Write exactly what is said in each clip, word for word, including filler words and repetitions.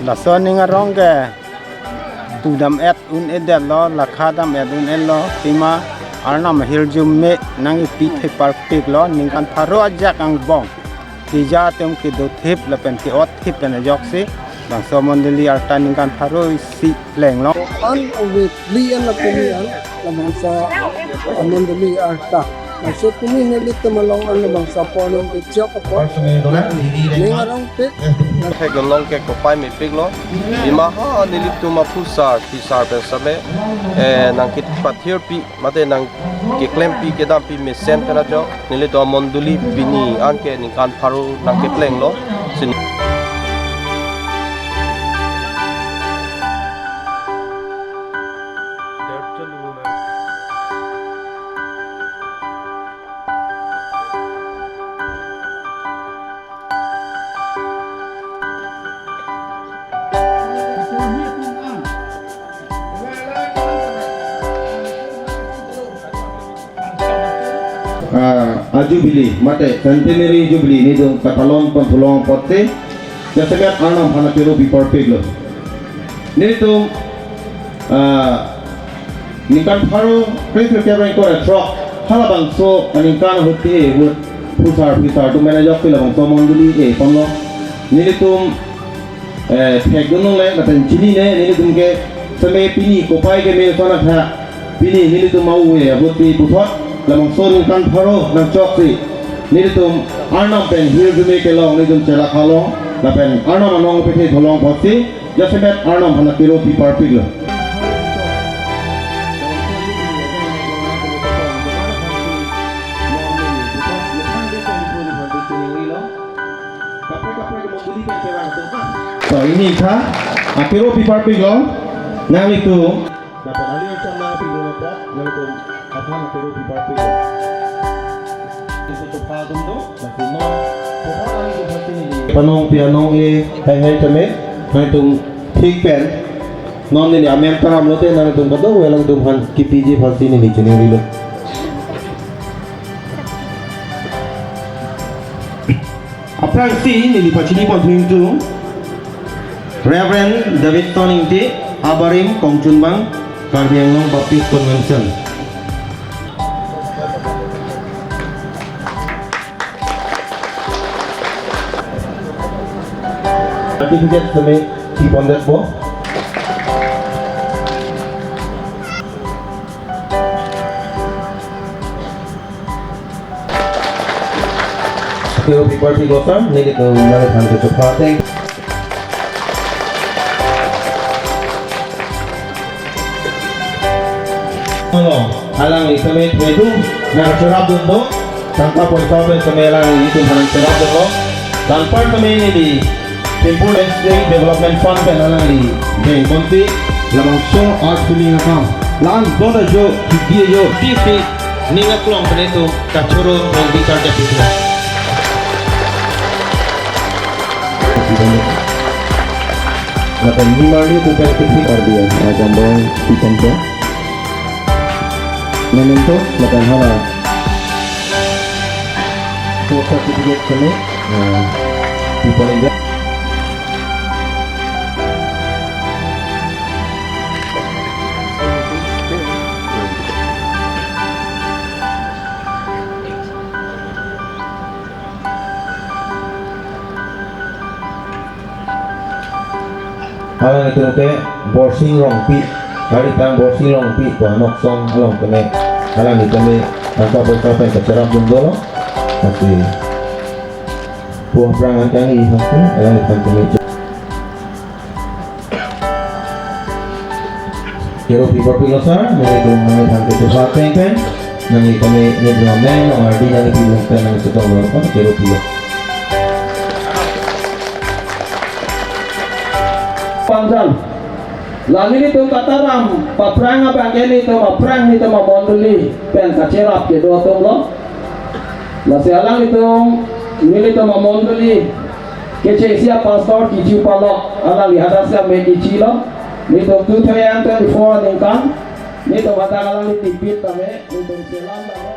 Laso ning arong ke tu dam-et un-edetlo, lakha dam-et un-etlo, pima Arnam ahirjume nangkepi thepar piklo, ningkan pharo ajak angbong keja atum kedothip lapen ke-otthip pen ajoksi bangso mondoli arta ningkan pharo isi plenglo. An ove pli an lapen an labangso amondoli arta. Laso pini nelitum along an labangso apor nangkechok apor. Ning arong pik. Thek along ke kopai mepiklo. Pima ha nelitum aphusar, phisar pen same, eh, nangkepathirpi mate nangkeklempi kedampi mesen pen ajok nelitum amondoli pini anke ningkan pharo nangkeplenglo. Sini. Ah, a-jubilee, mate centenary jubilee nelitum katalon pon pulong apotsi, jasemet Arnam aphan kero pi parpiklo. Nelitum, ah, ningkan pharo kre-kre kevang kore throk halabangso aningkan ahut ke ahut phusar phisar atum pen ajoksi labangso mondoli ke ponlo. Nelitum, eh, thekdun longle lapen chinine nelitum ke same pini kopai keme ason atha pini nelitum au-e ahut ke puthot labangso ningkan pharo nangchoksi nelitum Arnam pen hirjume kelong nelitum chelakha long lapen Arnam anong pethe tholong apotsi jasemet Arnam aphan kero pi parpiklo. So, pini tha, akero pi parpiklo, nanglitum. Dapat ahli yang sama pi dua apa, nanglitum, apa akero pi parpiklo. Itu tuh pagum tuh. Panong pi anong-e, hai hai tame, nanglitum thik pen. Non neli amen taram lote nanglitum kadokave alangtum aphan kipiji aphansi neli chiningrilo. Aphrangsi neli pachini pon thu ingtung Reverend Davidson Ingti, Abarim, Kongchunbang, Karbi Anglong Baptist Convention. Certificate sitame pi pondetpo. Kero pi parpiklo sir, nelitum nangliphan kechokha ateng. Alo, alangli sitame thedung nangcherapdun do, tangka poisa pen sitame alanglitum aphan nangcherapdunlo. Anparta sitame neli Temple and State Development Fund pen alangli beng ponsi labangso art filling akam. La-an bonta jo, kidi jo. P P ning aklong pen itum kachoro nang bichar japiklo. Lapen nimarli tu pen kisi Karbi ajambon pi ponpo. Memento lapen hala. Post certificate kami, eh, pi pon inja. Alanglitum ke Borsing Rongpi, Haritang Borsing Rongpi pu Noksong along tame, alanglitum ke tangka poisa pen kacherapdun dolo, lasi pu aphrang angkang i hangku, alanglitum tame. Kero pi parpiklo sir, nelitum nangliphan kechokha ateng pen, nangli kami nelitum amen, nang ardi nangli pi lung pen nangli chetonglo, kero pilo. Panjan. La nelitum kataram, paphrang abang ke nelitum, aphrang nelitum amondoli pen kacherap kedo atumlo. Lasi alanglitum, nelitum amondoli kechengsi apastor kichu palok, alangli hadak sitame kichilo. Nelitum two thousand twenty-four aningkan, nelitum hadak alangli tipit tame, nelitum selam tame.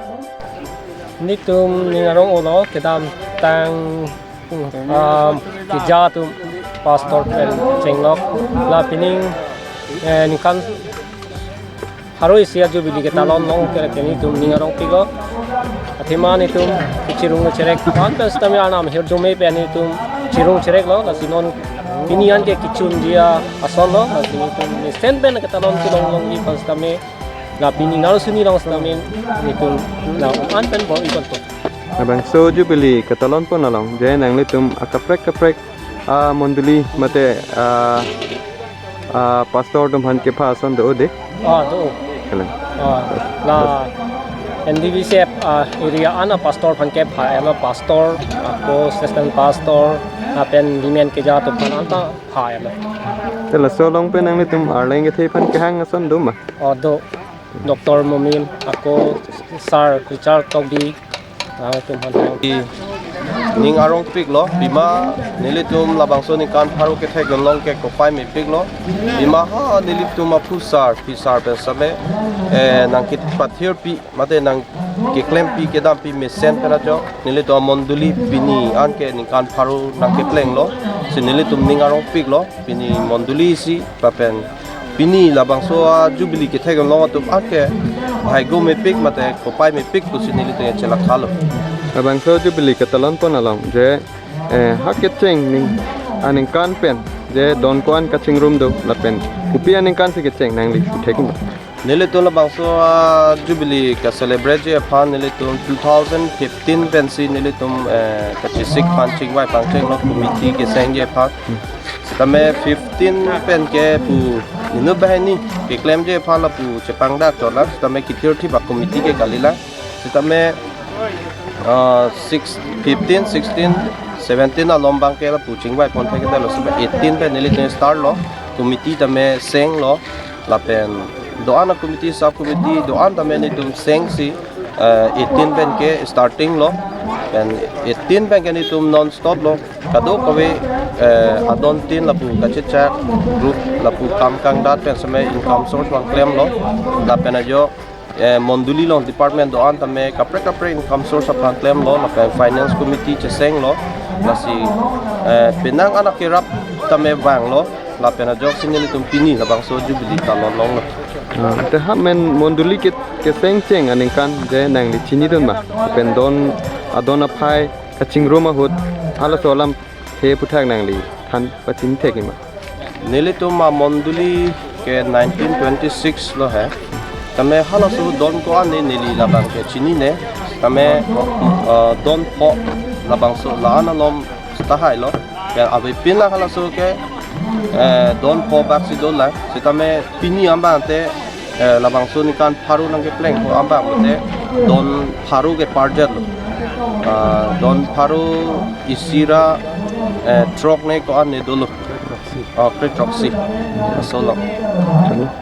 Nelitum ning arong olo, kedamtang, um, keja atum Pastor pen chenglok la pining, eh, ningkan pharo isi a-jubilee ketalon along ke nelitum ning arongpiklo. Athema nelitum kechirung cherek aphan pen sitame Arnam ahirjume pen nelitum chirung chereklo. Lasi non pini an ke kechunji asonlo. Lasi nelitum mesen pen ketalon kelong longji aphan sitame la pini naro suni along sitame nelitum la an pen bor-i ponpo. Labangso jubilee ketalon pon along je nanglitum akaprek kaprek a-mondoli mate a, a-pastor atum aphan kepha ason do de? Ah, do. Kalang. Ah, la N D B C F, ah, area an a-pastor aphan kepha, ema pastor, ako assistant pastor, lapen women keja atum aphan anta pha ema. Te laso along pen nanglitum arleng kethe aphan kehang ason do ma? Oh, do. Doctor Momin, ako Sir Richard Tokbi, ah, atum aphan. Ning arongpiklo, pima nelitum labangso ningkan pharo kethek along ke kopai mepiklo. Pima ha nelitum aphu sar, phi sar pen sitame, eh, nangkepathirpi, mate nangkeklempi kedampi mesen pen ajo nelitum mondoli pini an ke ningkan pharo nangkeplenglo. Si nelitum ning arongpiklo, pini mondoli isi, lapen pini labangso a-jubilee kethek along atum an ke bhai go mepik mate kopai mepik pusi nelitum chelakthalo. Labangso jubilee ketalon pon along je, eh, ha kecheng ning aningkan pen je don ko-an kachingrum do lapen kopi aningkan si kecheng nangli puthek ma? Nelitum labangso a-jubilee ke-celebrate ji aphan nelitum two thousand fifteen pensi nelitum, eh, kachesik aphan chingvai pangchenglo committee kesengji aphan. Sitame fifteen pen ke pu ninu banghini keklemji aphan lapu chepangdak chotlang, sitame kitir thip a-committee ke kalilang. Sitame, ah, six, fifteen, sixteen, seventeen along abang ke lapu chingvai pon thekdetlo, sitame eighteen pen nelitum startlo, committee tame senglo, lapen do-an a-committee, sub committee do-an tame nelitum sengsi, eh, eighteen pen ke startinglo, pen eighteen pen ke nelitum non stoplo, kadokave, eh, adon tin lapu kachechak group lapu kam kangdat pen sitame income source vangklemlo, lapen ajo, eh, mondoli along department do-an tame kaprek kaprek income source aphan klemlo, lapen finance committee chesenglo, lasi, eh, penang anak kerap tame vanglo, lapen ajoksi nelitum pini labangso jubilee talon longlo. Ah, te ha men mondoli ke, kesengcheng aningkan je nangli chinidun ma? Pen don, adon aphai kachingrum ahut halaso alamthe aputhak nangli than pachini thek ma? Nelitum amondoli ke nineteen twenty-six lo he. Tame halaso don ko-an ne neli labang ke chinine. Tame, eh, don pho labangso la-an alom tahai lo. Ya, avepin lang halaso ke, eh, don pho bak si dolang. Sitame pini abang te, eh, labangso ningkan pharo nangkepleng pho abang te don pharo ke parjat lo. Ah, don pharo isi ra, eh, throk ne ko-an ne dolo. Oh, kre throksi. Laso lo.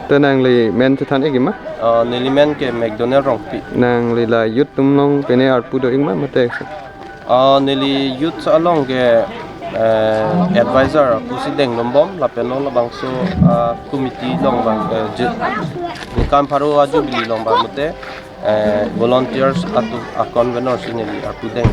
Te nangli men chethan ik ma? Ah, neli men ke McDonald Rongpi. Nangli la youth atum along pine arpu do ik ma mate? Ah, neli youth along ke, eh, advisor pusi deng nombom, lapen non labangso, ah, committee along abang, eh, je, ningkan pharo a-jubilee along abang mate, eh, volunteers atum a-convener si neli arpu deng.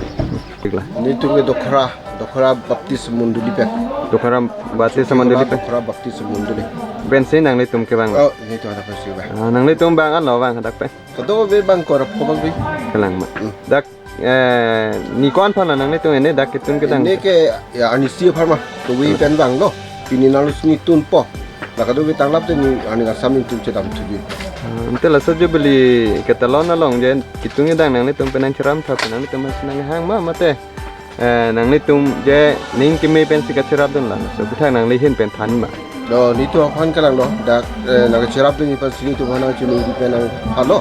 Thik la. Nelitum ke Dokhra, Dokhra Baptist Mondoli pen. Dokhra Baptist Mondoli pen. Dokhra Baptist Mondoli. Pensi nanglitum kevang? Oh, nelitum ada pensi ba. Ah, nanglitum abang anlo vang hadak pen? Kadokave vang, korap ko vang bi. Kalang ma. Hmm. Dak, eh, ni ko-an aphan la nanglitum ene dak ketun kedang? Ene ke ya anisi aphan ma. Kave pen vanglo. Pini nalo sini tunpo. La kadokave tanglap te ni ani asam nelitum chedam thuji. Ah, ante laso jubilee ketalon along je ketun kedang nanglitum penang cheram tha penang nelitum mas nang hang ma mate? Eh, nanglitum je ning keme pensi kacherapdun la, so aputhak nangli ahin pen than ma? Do, nelitum aphan kalang do, dak, eh, nangkacherapdunji aphansi nelitum aphan nangchinidun pen nangphalo.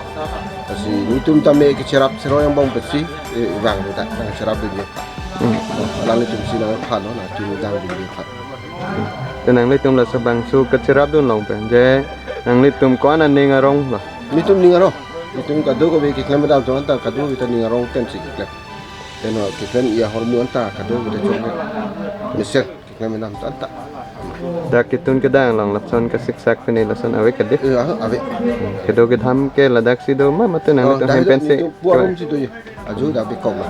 Lasi nelitum tame kacherap seroi angbong pensi, eh, vang do dak nangkacherapdunji aphan. Hmm. Do, alanglitum si nangphalo, nangchinidun dunji aphan. Te nanglitum laso bangso kacherapdun along pen je nanglitum ko-an aning arong lo? Nelitum ning arong. Nelitum kadokave keklem kedam atum anta kadokave ta ning arong pensi keklem. Teno keklem iya hormu anta kadokave ta chokle. Mesen keklem kedam anta. Dak ketun kedang along lapuson kasiksak pine lason ave kade? Eh, ah, ave. Kedo kedam ke ladak si do ma mate nang? Oh, itu dak hem itu, pensi itu puarum si do ya. Aju dak bekok ma.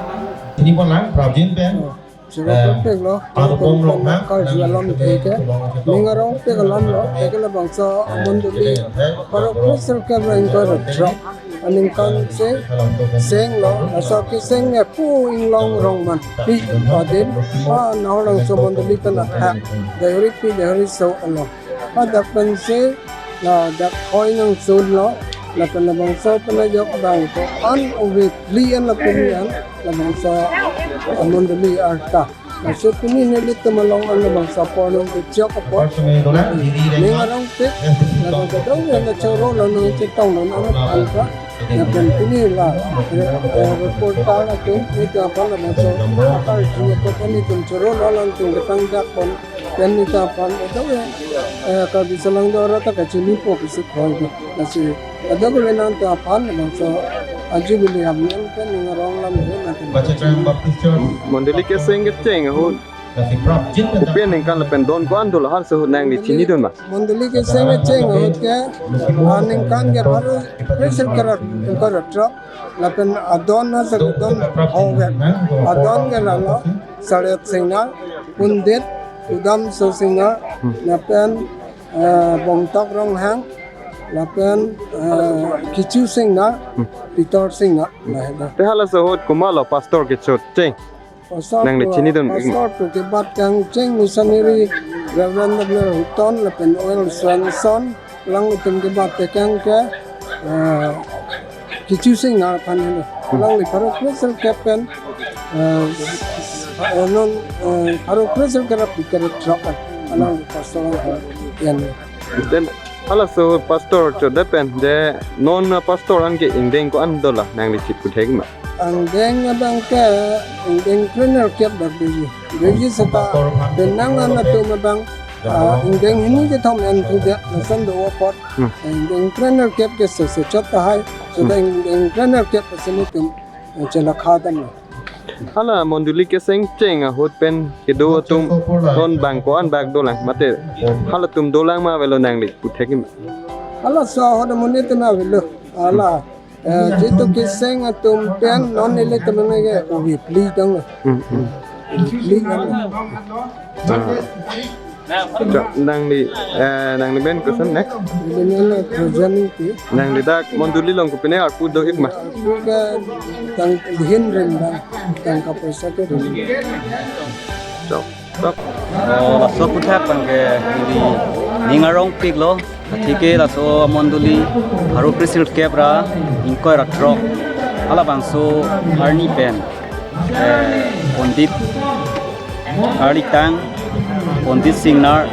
Ini pon lang, prabjin pen. Chiro pek lo, ado pon pon karju alam theke. Ning arong pek alam lo, theke labangso amondoli pharo kre sirkep ra ingkoi ra throk aningkan si seng lo, laso keseng ke pu Inglong Rongmanpi padin, pa Nahorlangso mondoli pen athak, Deihoripi Deihoriso along. Hadak pensi ladak hoi nangsun lo, lapen labangso pen ajok bang ko-an ove phli an lapen an labangso amondoli arta. Lasi pini nelitum along an labangso apor nangkechok apor. Ning arong pek, labangso dong ya na choro lo nangchetong lo nang arta. Lapen pini la, eh, reporter atum, nelitum aphan labangso, akar ju apor nelitum choro lo nangtum ketang jak pon. Pen nelitum aphan, ado, eh, Karbi Salang Dora ta kachinipo pusi khoi do. Lasi, ado ko nangtum aphan, labangso, ajubili ham yang pen ning arong lam he, nangtum. Bachakang Baptist Church. Mondoli keseng kecheng ahut. Lasi prap jin pen kopi aningkan lapen don ko-an dolo, halaso ahut nangli chinidun ma? Mondoli keseng kecheng ahut ke, aningkan ke pharo kre sirkep ra ingkoi ra throk. Lapen adon na sa adon hong ke. Adon ke lalo, Saret Singnar, Pundit, Udamso Singnar, lapen, eh, Bongtok Ronghang, lapen, eh, Kichu Singnar, Pitor Singnar, la helo. Te halaso ahut komatlo pastor kechot cheng? Pastor nangli chinidun ik ma? Pastor pu kebat kangcheng missionary Reverend W Huton lapen Oel Swanson, alanglitum kebat tekang ke, eh, Kichu Singnar aphan helo. Alangli pharo kre sirkep pen, eh, eh, non, eh, pharo kre sirkep ra phli kre throk an. Alangli pastor aphan. Then halaso pastor chodet pen je non pastor an ke ingdeng ko-an dola nangli chipu thek ma? Angdeng abang ke ingdeng krenerkep dak doji. Doji seta penang an atum abang, ah, ingdeng hini kethom an thudet lason do apot. Hmm. Ingdeng krenerkep ke se se chot tahai. Seta ingdeng krenerkep sini tum, eh, chelakha dam lo. Hala mondoli keseng cheng ahut pen kedo atum non bang ko-an bak dolang mate halatum dolang ma avelo nangli pu thek ma? Halaso ahut amonit ma avelo. Hala, eh, jitu keseng atum pen non nelitum ke ove phli tang lo. Hmm, hmm. Phli tang lo. Ah. Cho, nangli, eh, nangli men koson ne? Neli men Trojan Ingti. Nangli dak mondoli along kopine arpu do ik ma? Arpu ke tang dihin rim bang, tangka poisa ke rim. Cho, cho. Oh, laso aputhak abang ke ili ning arongpik lo. Atheke laso mondoli pharo kre sirkep ra ingkoi ra throk. Halabangso arni pen, eh, Pondit Arlitang, Pondit Singnar,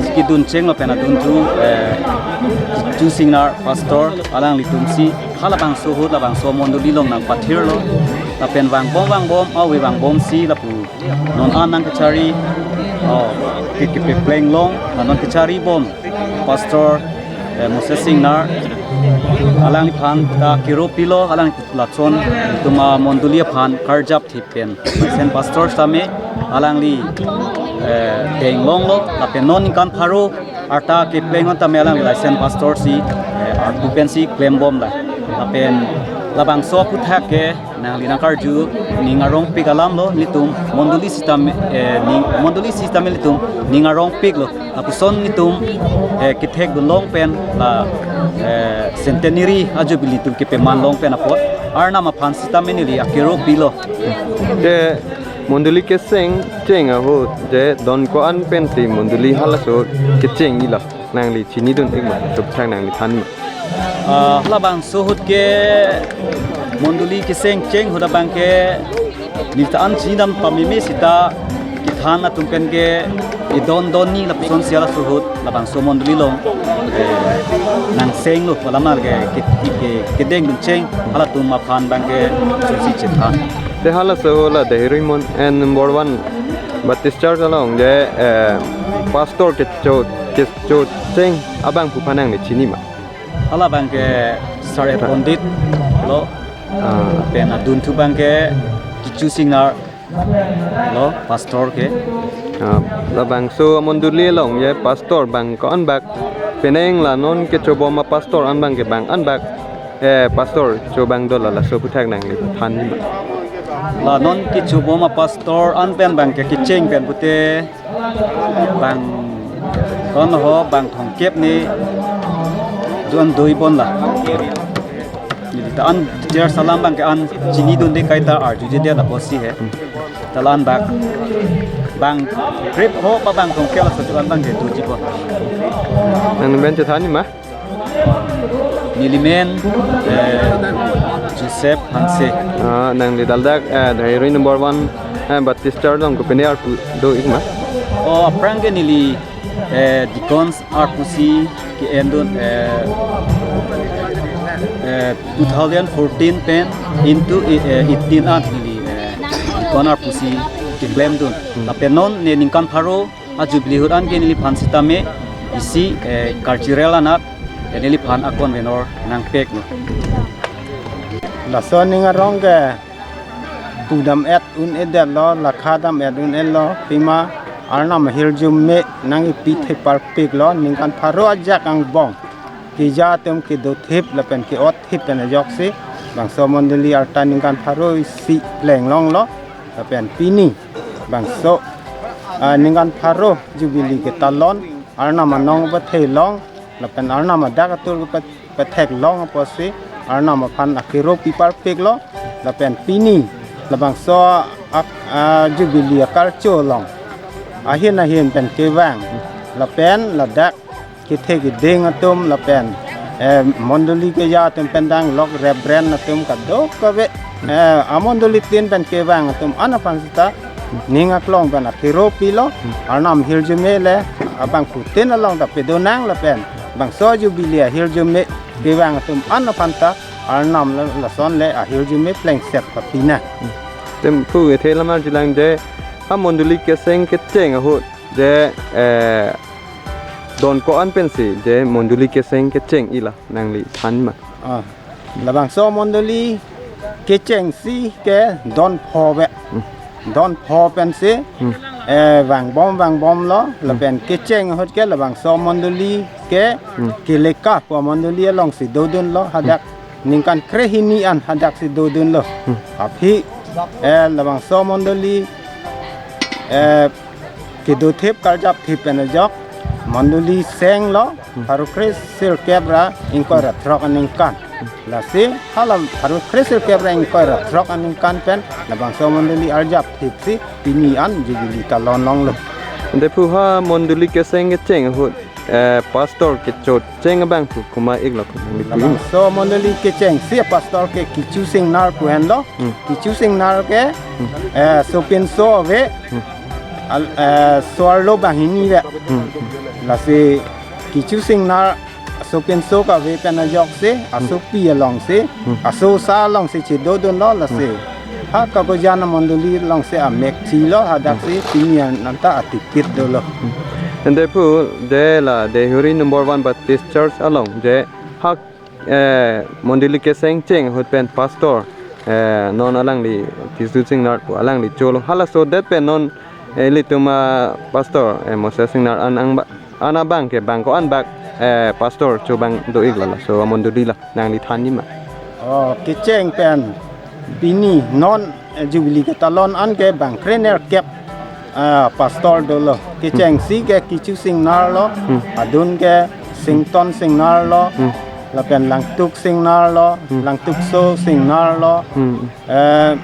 si kedun cheng lapen adunthu, eh, Chu Singnar, Pastor, alanglitum si, halabangso ahut, labangso mondoli along nangpathir lo, lapen vangbom, vangbom, ave vangbom si, lapu, non an nangkechari, oh, ke, kepepleng long, la non kechari bom, Pastor, eh, Moses Singnar, alangliphan ta kero pilo, alang lason, itum amondoli aphan karjap thip pen. Sen pastor sitame alangli, eh, deng long lo, lapen non ningkan pharo arta kepleng non tame alangli lason pastor si, eh, arpu pen si klem bom la. Lapen labangso aputhak ke nangli nangkarju ning arongpik alam lo, nelitum mondoli sitame, eh, ning, mondoli sitame nelitum ning arongpik lo. Lapuson nelitum, eh, kethek dun long pen la, eh, centenary ajubili atum kepeman long pen apot Arnam aphan sitame neli akero pilo. Te mondoli keseng cheng ahut je don ko-an pensi mondoli halaso kecheng ilo, nangli chinidun ik ma, chupchang nangli than ma? Ah, labangso ahut ke mondoli keseng cheng ahut abang ke neli ta an chinidam pameme sita kethan atum pen ke idon don ni lapuson si halaso ahut labangso mondoli along, eh, nangseng lo, pu alam ke, ke, ke, kedeng dun cheng halatum aphan abang ke si chethan. Te halaso la Deihori Mon, eh, number one Baptist Church along je, eh, pastor kecho, kecho cheng abangphu aphan nangli chini ma? Hala abang ke Sar-et Pondit lo. Ah. Pen adunthu abang ke Kichu Singnar lo, pastor ke. Ah, labangso amondoli along je pastor abang ko-an bak, penang la non kechobom apastor an abang ke bang an bak, eh, pastor cho abang dola, laso aputhak nangli than ma? La non kechobom apastor an pen bang ke kecheng pen pute bang kon ho bang thomkep ni duan dui bon la. Neli ta an church alam bang ke an chinidunde kaita arjujedet apotsi he. Ta la-an bak bang krep ho pa bang thomkep laso duan bang ke doji bon. Nangli men chethan ma? Neli men, eh, Joseph Hanse. Ah, nangli daldak, eh, Deihori number one, eh, Baptist Church along kopine arpu do-ik ma? O, aphrang ke neli, eh, deacons arpusi ke-endun, eh, eh, two thousand fourteen pen into, eh, eighteen an neli, eh, deacon arpusi keklemdun. Lapen non ne ningkan pharo a-jubilee ahut an ke neliphan sitame isi, eh, cultural anat, eh, neliphan a-convenor nangpeklo. Laso aning arong ke pudam-et un-edetlo, lakha dam-et un-edetlo, pima Arnam ahirjume nang-ipi thepar peklo, ningkan pharo ajak angbong keja atum kedothip lapen ke-otthip pen ajoksi bangso mondoli arta ningkan pharo isi pleng longlo, lapen pini bangso, ah, ningkan pharo jubilee ketalon, Arnam anong pathelong lapen Arnam adak atur kepat- patheklong apotsi Arnam aphan akero pipar peklo, lapen pini labangso ak-, ah, jubilee akarcho along ahin ahin pen kevang lapen ladak kethe keding atum lapen, eh, mondoli keja atum pen danglok reverend atum kadokave, eh, amondolitin pen kevang atum an aphan sita ning aklong pen akero pilo, Arnam ahirjume le abangphutin along ta pedonang lapen bangso jubilee ahirjume kevang atum an aphan ta Arnam la-, lason le ahirjume plengset papinang. Tem pu ethe lamar jilang je amondoli keseng kecheng ahut je, eh, don ko-an pensi je mondoli keseng kecheng-i la nangli than ma? Ah, labangso mondoli kechengsi ke don pho ve. Hmm. Don pho pensi, Hmm. eh, vangbom vangbomlo, Hmm. lapen kecheng ahut ke labangso mondoli ke Hmm. Keleka pu amondoli alongsi dodunlo, hadak ningkan krehini an hadaksi dodunlo. Hmm. Aphi, eh, labangso mondoli, eh, kedothip karjapthip pen ajok mondoli senglo, Hmm. pharo kre sirkep ra ingkoi ra throk aningkan. Lasi hala pharo kre sirkep ra ingkoi ra throk aningkan pen labangso mondoli arjapthipsi pini an jubilee talon longlo. Ante pu ha mondoli keseng kecheng ahut, eh, pastor kechocheng abangphu komat-iklo, komat-iklo? Labangso mondoli kechengsi pastor ke Kichu Singnar pu henlo. Hmm. Kichu Singnar ke, Hmm. eh, sopinso ave, Hmm. al-, eh, so-arlo banghini ve. Hmm. Lasi Kichu Singnar sopinso kave pen ajoksi, Hmm. asopi alongsi, Hmm. asosa alongsi chedodunlo lasi. Hmm. Ha Kakojan amondoli alongsi amekchilo, hadaksi Hmm. pini an anta atipit dolo. Hmm. Ante pu je la Deihori number one Baptist Church along je ha, eh, mondoli keseng cheng ahut pen pastor, eh, non alangli Kichu Singnar pu alangli cholo. Halaso det pen non, eh, ilitum apastor, eh, Moses Singnar an ang ba-, an abang ke bang ko-an bak, eh, pastor cho bang do-iklo laso amondoli la nangli thanji ma? Oh, kecheng pen pini non, eh, jubilee ketalon an ke bang krenerkep, ah, pastor dolo. Kechengsi ke Kichu Singnar lo, Hmm. adun ke Sington Singnar lo, Hmm. lapen Langtuk Singnar lo, Hmm. Langtukso Singnar lo, Hmm. eh,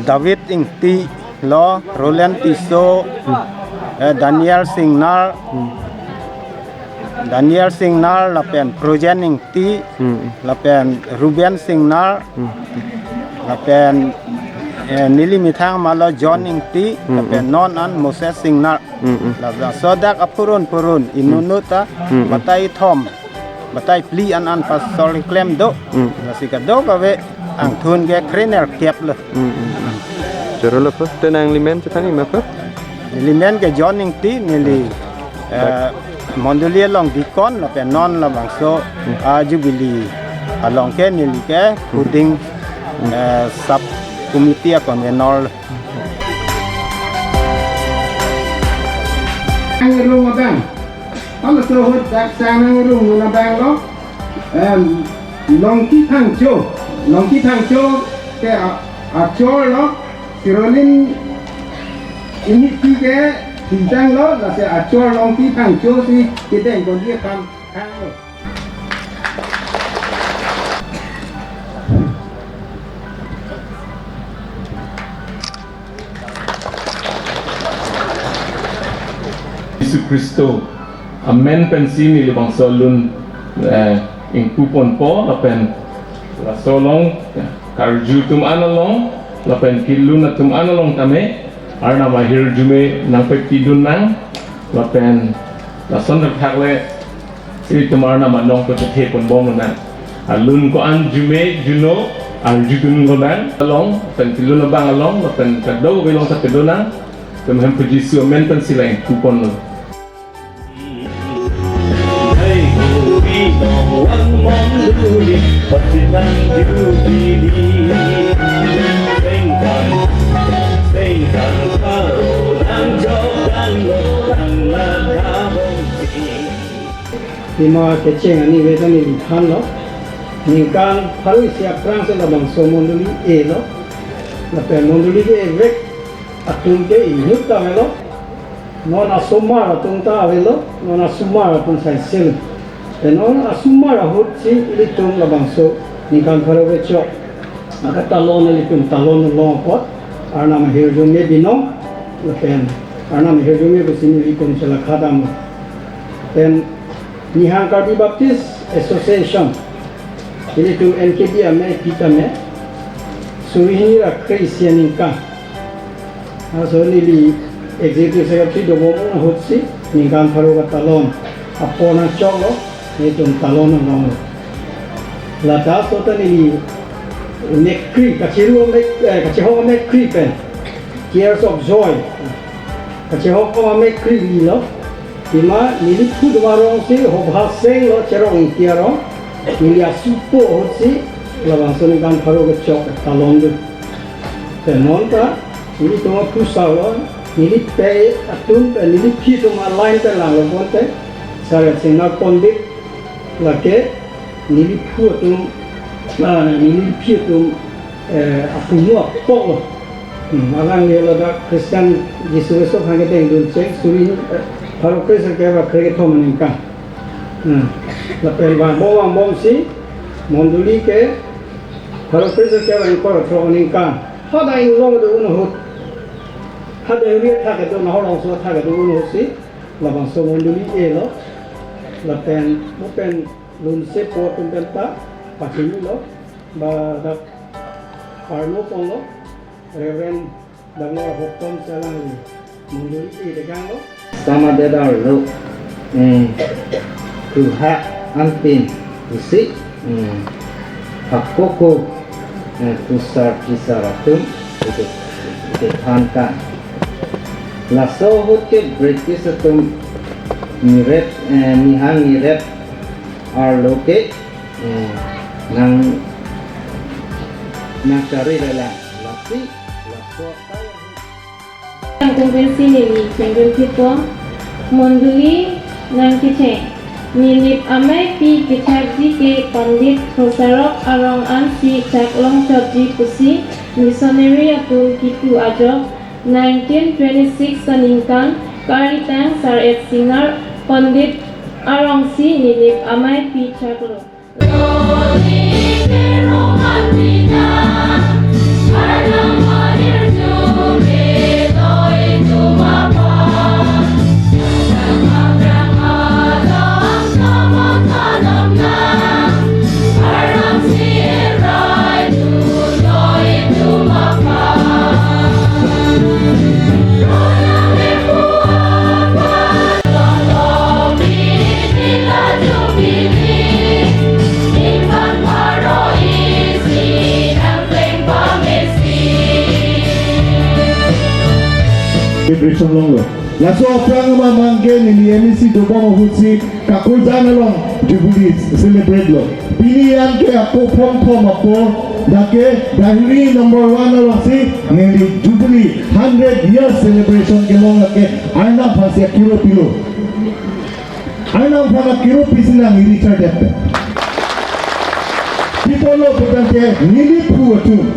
David Ingti lo, Roland Tisso, Hmm. eh, Daniel Singnar, Hmm. Daniel Singnar, lapen Projen Ingti, Hmm. lapen Ruben Singnar, Hmm. lapen, eh, neli methang malo John Ingti, Hmm. lapen non an Moses Singnar. Hmm, hmm. Labangso dak aphurun phurun, Hmm. inut ta, Hmm, hmm. batai thom, batai phli an an pastor keklem do. Hmm. Lasi kadokave angthun ke krenerkep lo. Hmm, hmm, hmm. Choro lo pho, te nangli men chethan-ik ma pho? Neli men ke John Ingti, neli, eh, mondoli along deacon, lapen non labangso, Hmm. ah, jubilee along ke neli ke Hmm. Huding, Hmm. eh, sub committee a-convenor. Ang rung abang. Halaso ahut dak sang ang rung nun abang lo. Em, Longki Thangcho. Longki Thangcho Ke a-, achor lo, Sirolin inhiti ke Sintang lo, lasi achor Longpi Phangcho si kedeng kondi aphan hang lo. Jisu Khristo amen pensi neli bangso alun, eh, ingpuponpo lapen laso along, eh, karju atum an along lapen kelun atum an along tame Arnam ahirjume nangpepidun nang lapen lason thakthak le ilitum Arnam anong pepethe ponbom nang. Alun ko-an arjume arjuno arjudun lonang along, pen kelun abang along, pen kadokave along ta pedun nang. Pen hem pu Jisu amen pensi la ingpuponlo. Pima kecheng ani ve ta neli thanlo. Ningkan pharo isi aphrangsi labangso mondoli e lo. Lapen mondoli ke evek atum ke inut ta avelo. Non asomar atum ta avelo. Non asomar atum saisel. Pen non asomar ahutsi ilitum labangso ningkan pharo kechok akatalon ilitum talon long apot Arnam ahirjume binong. Lapen Arnam ahirjume pusi nelitum chelakha dam. Pen Nihang Karbi Baptist Association, ilitum N K B amei pi tame, suri hini ra kre-isi aningkan. Laso neli Executive Secretary dobom ahutsi ningkan pharo katalon apor nangchoklo, nelitum talon nang longlo. Lata so ta neli mekkri, kachiru amek, eh, kachehong amekkri pen, Tears of Joy. Kachehong amekkri lilo. Pima neli phu atum arongsi hobha senglo Cherok Ingti arong. Neli asupo ahutsi labangso ningkan pharo kechok talon dun. Te non ta nelitum aphu salo, neli pei atum pen neli phi atum a-line pen langlo ponte, Sar Singnar Pondit lake neli phu atum, ah, neli phi atum, eh, aphumu apok lo. Hmm, alangli ladak Christian Jisu Khristo aphan kedengdun cheng suri, eh, pharo kre-isi kep ra kre kethom aningkan. Hmm, lapen vangbom vangbomsi mondoli ke pharo kre-isi kep ra ingkoi ra throk aningkan. Hadak inglong do-un ahut. Hadak area athak kedo, Nahor Rongso athak kedo-un ahutsi labangso mondoli e lo. Lapen mo pen lunsepo atum pen ta pachini lo, ba dak parno ponlo, Reverend Damlor Hotom si alangli mondoli e-dekanglo. Sama dedar lo, eh, kuha anpin pusi, eh, hakoko, eh, pu sar phisar atum ite, ite thankan. Laso ahut ke British atum nirep, eh, nihang nirep arlo ke, eh, nang, nangchari lelang. Lasi, laso akai ahut. Nangkung pensi neli chengdun kipo, mondoli nangkecheng Nilip amei pi kechakji ke Pandit Khosarok arong ansi chak longchotji pusi missionary atum kipu ajok nineteen twenty-six aningkan karitang Sar Singnar Pondit arongsi Nilip amei pi chaklo. Celebration longlo. Laso aphrang ma mangke neli M E C dobom ahutsi Kakurjan along Jubilee celebrate lo. Pini an ke ako phongthom apor, dak ke Dahiri number one alongsi neli Jubilee hundred years celebration kelong lake Arnam aphansi akiro pilo. Arnam aphan akiro pisi nang iri chardep. Pi apotlo putangte neli phu atum,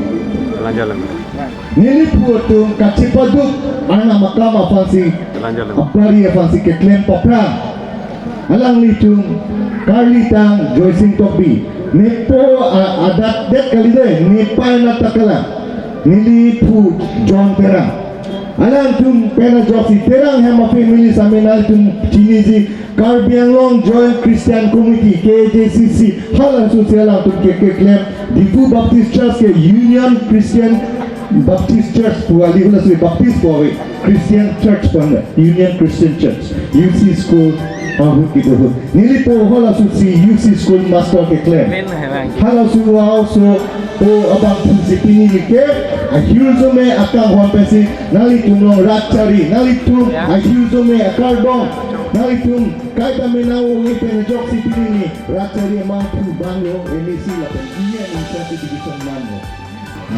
Neli phu atum kachepaduk Arnam akam aphansi, abari aphansi keklem paphrang. Alanglitum karlitang Joysing Tokbi. Nepo a-, adak det kalidet, nepei na ta kalang. Neli phu John Terang. Alangtum pen ajoksi Terang hem a-family sitame nangtum chiniji, Karbi Anglong Joint Christian Committee, K A J C C, halaso si alangtum ke keklem, Diphu Baptist Church ke Union Christian Baptist Church pu, ali halaso Baptist pu ave, Christian Church pu ave, Union Christian Church, U C School ahut kedo ahut. Neli po halaso si U C School master keklem. Halaso halaso po abangphu si pini ke ahirjume akanghon pensi nanglitum along rat chari, nanglitum ahirjume akardom, nanglitum kaita menang uli pen ajoksi pini rat chari abangphu vanlo, M A C lapen E M initiative division vanlo.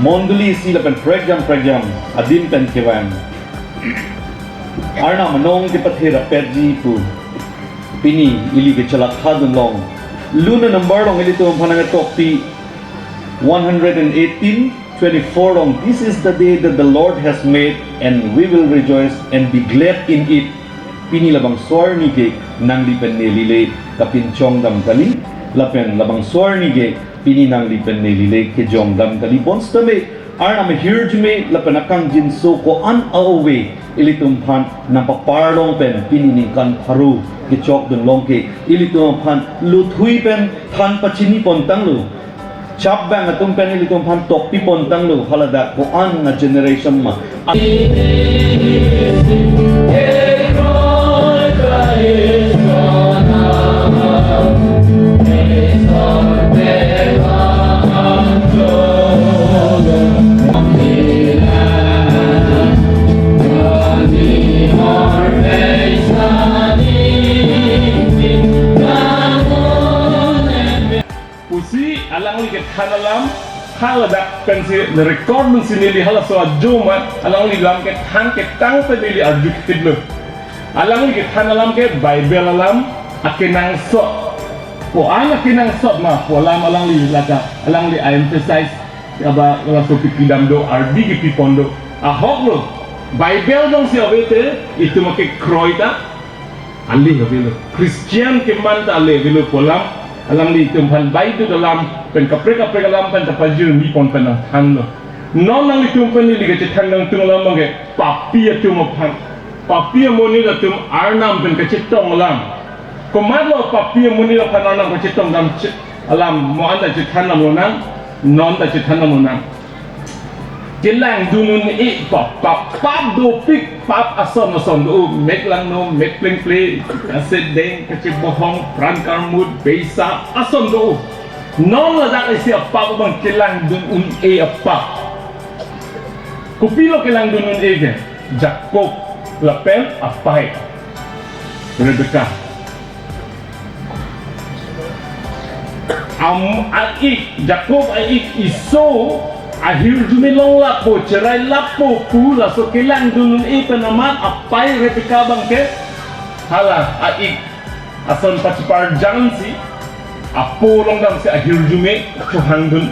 Mondoli isi lapen prekjam prekjam adim pen kevang Arnam anong kepathe rapetji pu pini ili kechelak thadun long. Luna number long ilitum aphan nangtokpi one hundred and eighteen, twenty-four long, "This is the day that the Lord has made, and we will rejoice and be glad in it." Pini labangso arni ke nangli pen neli le kapinchong dam kali, lapen labangso arni ke pini nangli pen neli le kejong dam kali. Bonsitame Arnam ahirjume lapen akangjinso ko-an a-ove ilitum aphan nangpapar long pen pini ningkan pharo kechokdun long ke ilitum aphan lothui pen than pachini pon tanglo. Chap bang atum pen ilitum aphan tokpi pon tanglo, haladak ko-an a-generation ma. Pusi alangli kethan alam, haladak pensi record pensi neli halaso ajo ma, alangli lam kethan ketang pen neli arju kititlo. Alangli kethan alam ke Bible alam akenangsot. Ko-an akenangsot ma pu alam alangli ladak, alangli a-emphasize aba laso kepidam do, ardi kepipon do. Ahok lo, Bible jongsi ave te, itum akekroi ta ale avelo. Christian keman ta ale avelo pu alam alangli itum aphan baidut alam pen kaprek kaprek alam pen ta pajirmi pon pen nangthanlo. Non nanglitum pen neli kachethan nangtung alam abang ke papi atum aphan, papi amonit atum Arnam pen kachetong alam. Komatlo papi amonit aphan Arnam kachetong dam che-, alam mo-an ta chethan dam lonang, non ta chethan dam lonang. Kelangdun un-e pap, pap, pap dopik, pap ason ason do, mek langno, mek plengple, kasedeng, kachebohong, pran karmut, beisa, ason do. Non ladak isi apap abang kelangdun un-e apap. Kopilo kelangdun un-e ke? Jakob lapen apei Rebeka. Am, a-ik, Jakob a-ik Esau ahirjume longlappo, cherailappo pu laso kelangdun un-e pen amat apei Rebeka abang ke hala a-ik ason pachiparjan si apo longdam si ahirjume chohangdun,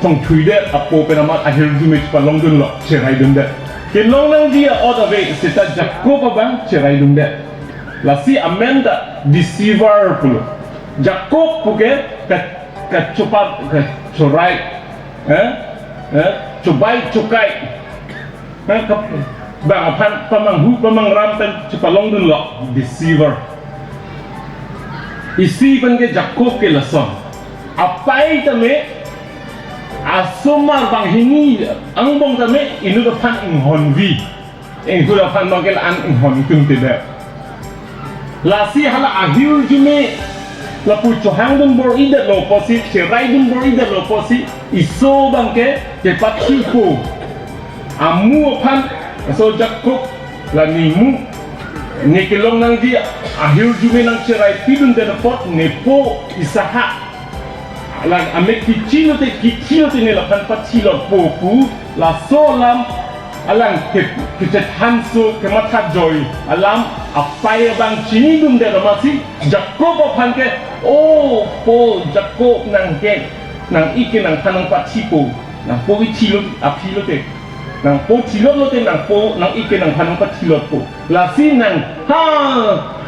chongthuidet, apo pen amat ahirjume chepalongdunlo, cheraidundet. Kelong nangji a'ot ave seta Jakob abang cheraidundet. Lasi amen ta deceiver pulo. Jakob puke ka, kachopat, kachorai, eh? Eh? Chobai chokai. Eh? Ka, bang aphan pamanghu pamangram pen chepalongdunlo, deceiver. Esau pen ke Jakob ke lason. Apei tame asomar banghini angbong tame inut aphan inghonvi. Inghur aphan abang ke la-an inghon tung te det. Lasi hala ahirjume lapu chohangdun bor-idetlo pusi, cheraidun bor-idetlo pusi, Esau abang ke kepathipo. Amu aphan, so Jakob la nemu, ne kelong nangji ahirjume nangcheraipidundet apot nepo Isaac. Alang amek kichi lote, kichi lote ne laphan pathilokpo pu laso alam alang ke, kechethanso kemathajoy alam apei abang chinidundet amatsi Jakob aphan ke, "O po Jakob, nang ke, nang-ik ke nangphan nangpathipo." Nangpo ithilot, aphi lote. Nangpo thilot lote, nangpo, nang-ik ke nangphan nangpathilotpo. Lasi nang, ha,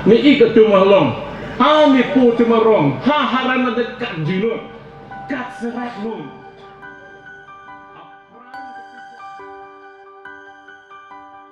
me-ik atum along, ha, mepo atum arong, ha, haran adet katjunon, katseraknon.